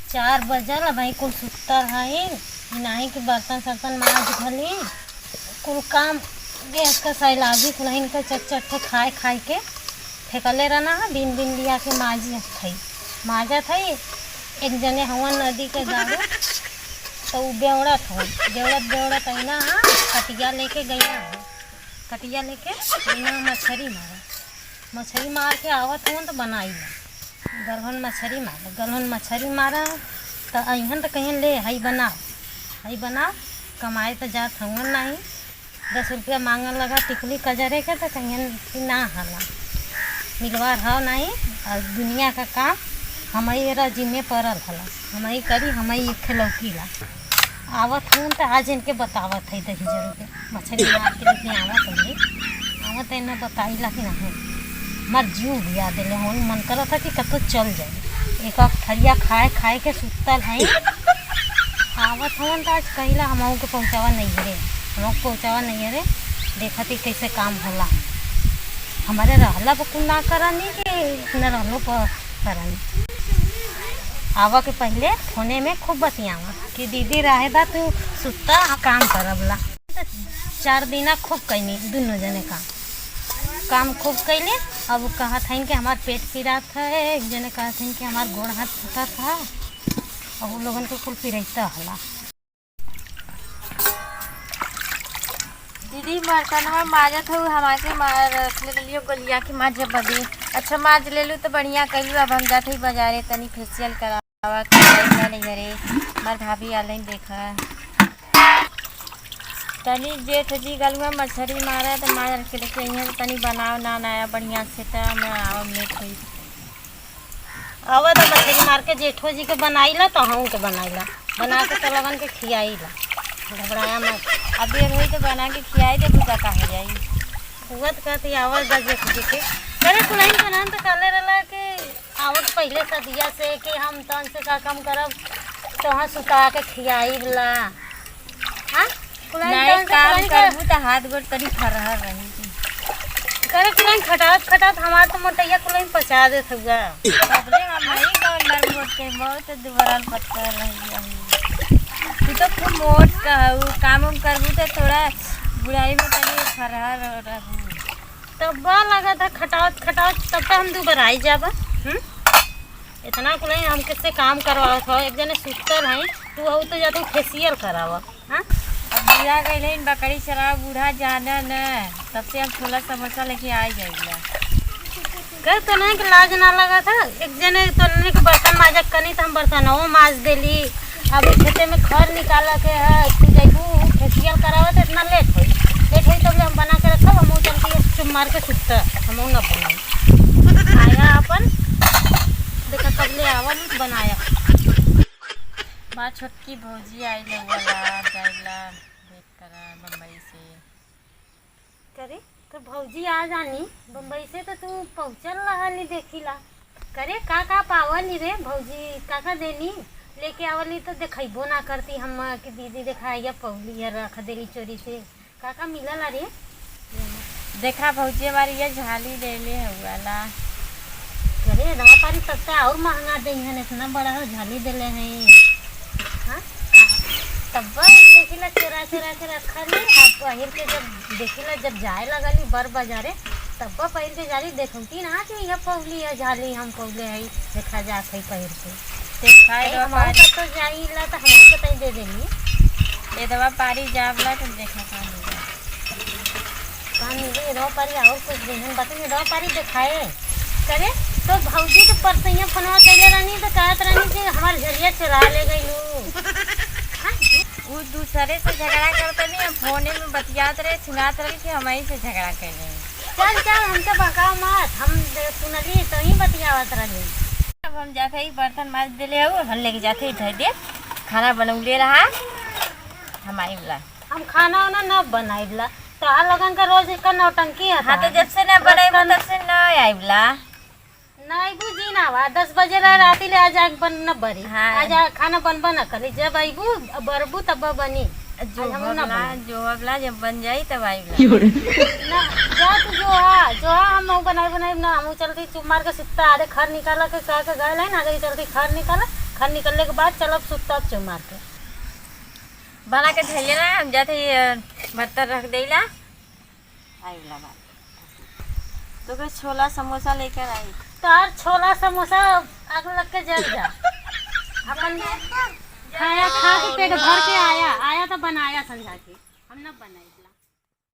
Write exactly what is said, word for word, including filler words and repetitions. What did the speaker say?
चार बजल, अबहीं कुल सुत्तर हईं। ई नाहीं कि बर्तन सर्तन माज घली। कुल काम गैस का सैलाजी कुलहिन के चट चट्ठे खाए खाए के फेंकले रहना है, बिन बिन लिया के माजी थई, माजत है। एक जने हवन नदी के दारू, तो उ बेवड़त हो, बेवड़त बेवड़त अइना है, कटिया लेके गइना है, कटिया लेके गइना मछरी मारा, मछरी मार के आवत हवन तो बनाई ला। गलहन मछरी मारा, गलहन मछरी मारा, त अइहन त कहिहन, "ले, हई बनाओ, हई बनाओ।" कमाए त जात हउन नाहीं, दस रुपया मांगन लगा टिकुली कजरे के, त कहिहन कि ना हला, मिलवार हव नाहीं, और दुनिया का काम हमही एरा जिम्मे परल हला, हमही करी, हमही एक लौकी ला। आवत हउन त आज इनके बतावत है दही जरूर के। मछरी मार के लेके आवत हई, आवत है ना बताइला कि नहीं। हमार जीव बिया देले हो, मन करत है कि कतो चल जाए। एक आध थरिया खाए खाए के सुतल है। आवत हवन त आज कहिला हमहू के पहुँचावा नहीं रे, हमहू के पहुँचावा नहीं रे। देखत ही कैसे काम होला। हमारे रहला पर कुल ना करनी कि न रहलो पर करनी। आवा के पहले फोने में खूब बतियावा कि दीदी रहे दा तू सुत्ता, हम काम करब ला। चार दिना खूब कइनी दुनो जने काम, काम खूब कइले। अब कहत हइन कि हमार पेट पिरात है, एक जने कहत हइन कि हमार गोड़ हाथ फटत है। अब उ लोगन के कुल पिरैता हला। दीदी, बर्तनवा माजत हऊ, हमार के मार रख ले लियो गोलिया के माजे बदे। अच्छा, माज लेलू तो बढ़िया कइलू। अब हम जात हई बाजारे, तनी फेशियल करावा के आइला नहीं घरे। हमार भाभी आलइन देखा। तनी जेठ जी गलुआ मछरी मारा त मार के लेके अइहें, तनी बनाओ ना नया बढ़िया से, त हम आवा लेट होई। आवा त मछरी मार के जेठो जी के बनाइला, तोहू के बनाइला, बना के तो लगन के खियाइला। घबराया मत। अब देर होई तो बना के खियाई दे, बुझा का हो जाई। हुआ त कहती आवा दा जेठ जी के। करे कुलहिन बनान त कहले रहला कि आवत पहिले सदिया से कि हम तन से का काम करब, तोहर सुता के खियाइब ला। हाँ? कुलहिन नहीं, तन से काम कुलहिन के करबू त हाथ गोड़ तनी फरहर रही। करे कुलहिन खटावत खटावत हमार तो मोटैया कुलहिन पचा देत हुआ। बाप रे, हम नहीं कौन मर मोट के, बहुत दुबरल पत्थर रही, रही। तू तो खूब मोट कहू, काम उम करबू त थोड़ा बुढ़ाई में तनी फरहर रहबू। तब बा लगत है खटावत खटावत तब तो हम दुबराई जाबा। हम्म? इतना कुल हमके से काम करवावत हो, एक जने सुतल है, तू हो तो जाते फेशियल करावा। हाँ? अब बुढ़ा गइल है, बकरी चरावा बूढ़ा जाने न, तब से हम छोला समोसा लेके आ जाइला। कह तो नहीं कि लाज ना लगा था, एक जने तो नहीं कि बर्तन माजक कनी तो हम बर्तन वो माज देली। अभी खेते में खर निकाला के है, तू जइबू फेशियल करावे तो इतना लेट होई, लेट होई तब ले हम बना के रखब, हम चल के चुप मार के सुत्ता, हम ना बनाई। आया अपन, देखा कब ले आवा, हम बनाया। बा छोटकी भौजी आई लौला, जाइला भेंट करा बम्बई से। करे, तो भौजी आ जानी बम्बई से, तो तू पहुँचल रहली देखिला। करे, का का पावली रे भौजी, का का देनी? लेके आवली तो देखइबो ना करती हम कि दीदी देखा, या पौली है, रख देली चोरी से। का का मिलल रे? देखा भौजी, हमारी ये झाली ले ले हउआला। अरे, रवा पारी तब से और महंगा दे हैं, इतना बड़ा हो झाली देले हैं। हाँ? तब देखिला चोरा चोरा के रखली, अब पहिर के जब देखिला, जब जाए लगली बड़ बाजारे, तब पहिर के जाली देखौती ना कि यह पौली है झाली, हम पौले है, देखा जात है पहिर के। देखा ए, है हम व्यापारी। तो जाइला तो हमहू के तई दे देली। ए दवा पारी जाबला तो देखा का मिला। का मिले, एदवा पारी और कुछ देहन, बाकी एदवा पारी देखाए। करे, तो भौजी के परसैया फोनवा कइले रहनी, तो कहत रहनी कि हमार झरिया चुरा ले गइलू। हाँ? उ दूसरे से झगड़ा करत नहीं, हम फोने में बतियात रहे, सुनात रहे कि हमही से झगड़ा कइले। चल, चल, हमसे बहकाव मत, हम दे-, सुनली, तो ही बतियावत रहली। अब हम जाते ही बर्तन माज देले हऊ, हम लेके जाते ही धर दे, खाना बनौले रहा, हम आई वाला। हम खाना वाना न बनाइबला। तोहार लोगन का रोज का नौटंकी है हाँ, तो तोहार। जब से ना बनाइबू, तब से ना आइबला। ना आइबू जी ना आवा, दस बजे ला राती ले आज आग बन न बरी। हाँ। आज आ, खाना बनबा न करी, जब आइबू, बरबू तब बनी। जो आज हम ना हबला, बनाई। जो हबला, जब बन जाई तब आइबला। ना, जा तू जो हा, जो हा, हम नहीं बनाई, बनाई ना, हम चलती चुप मार के सुत्ता, अरे खर निकाला के कह के गए है ना, अरे चलती खर निकाला, घर निकलने के बाद चलब सुत्ता चो मार के। बना के धइले ना, हम जाते ही, अ, बर्तन रख देला। आई वाला बात। तो के छोला समोसा लेकर आई। तार छोला समोसा आग लग के जल जा। अपन खाया, खा के पेट भर के आया, आया तो बनाया संझा के। हम ना बनाई।